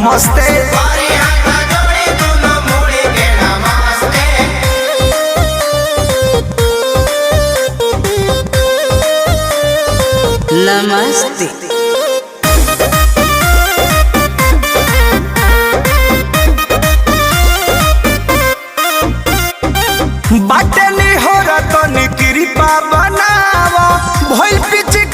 नमस्ते। बारी हाथ जोड़ी दुनो मुड़ी के नमस्ते। नमस्ते। बाटे निहोरा तनी कृपा बनाव, भइल पिचकारी